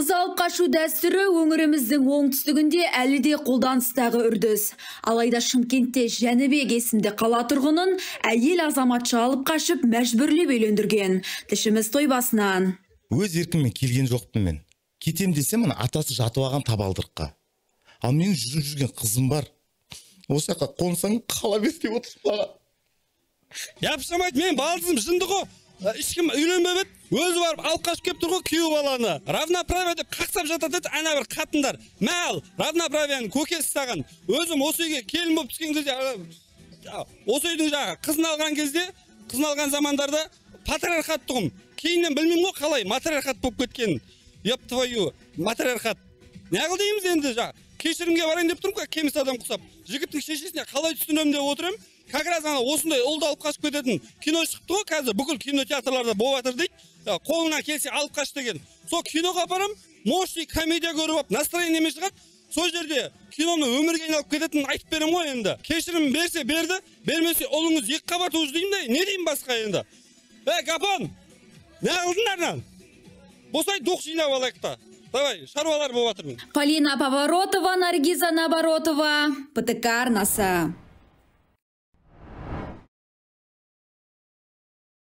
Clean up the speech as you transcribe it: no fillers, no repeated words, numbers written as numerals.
Қыз алып қашу дәстүрі өңіріміздің оңтүстігінде әлі де қолданыстағы үрдіс. Алайда Шымкентте Жәнібек есімді қала тұрғынын әйел азаматша алып қашып, мәжбүрлеп үйлендірген. Тілшіміз той басынан. Өз еркіммен келген жоқпын мен. Кетем десем, мына атасы жатып алған табалдырыққа. Ал менің жүріп жүрген қызым бар. Осы жаққа қонсаң қала бер деп отыр маған. Япшамайды, мен балдызым жынды ғой. Ешкім үйленбеп еді, өзі барып алып қашып келіп тұр ғой күйеу баланы. Равноправие деп қақсап жатады еді ана бір қатындар. Мәл, равноправияның көкесі саған. Өзім осы үйге келін болып түскен кезде, осы үйдің жағы қызын алған кезде, қызын алған замандарда патриархат тұғым. Кейіннен білмеймін ғой қалай матриархат болып кеткенін. Еп твою, матриархат. Не қыл дейміз енді жағы? Кешірімге барайын деп тұрмын ғой, кеміс адам құсап. Жігіттің шешесіне қалай түсінемін деп отырмын. Как раз ана осындай ұлды алып қашып кететін кино шықты ғой, қазір бүкіл кинотеатрларда болып жатыр дейді. Қолыңнан келсе алып қаш деген. Сол киноға апарам, мощный комедия көріп алып, настроениемен шығады. Сол жерде киноны өмірге айналып кететінін айтып беремін ғой енді. Кешірім берсе берді, бермесе ұлыңыз екі қабат уже деймін де, не деймін басқа енді. Ей, Гапон, не қылдың арнан? Босай дух жинап алайық та. Давай, шаруалар болып жатырмын. Полина Поворотова, Наргиза Наоборотова, ПТК арнасы.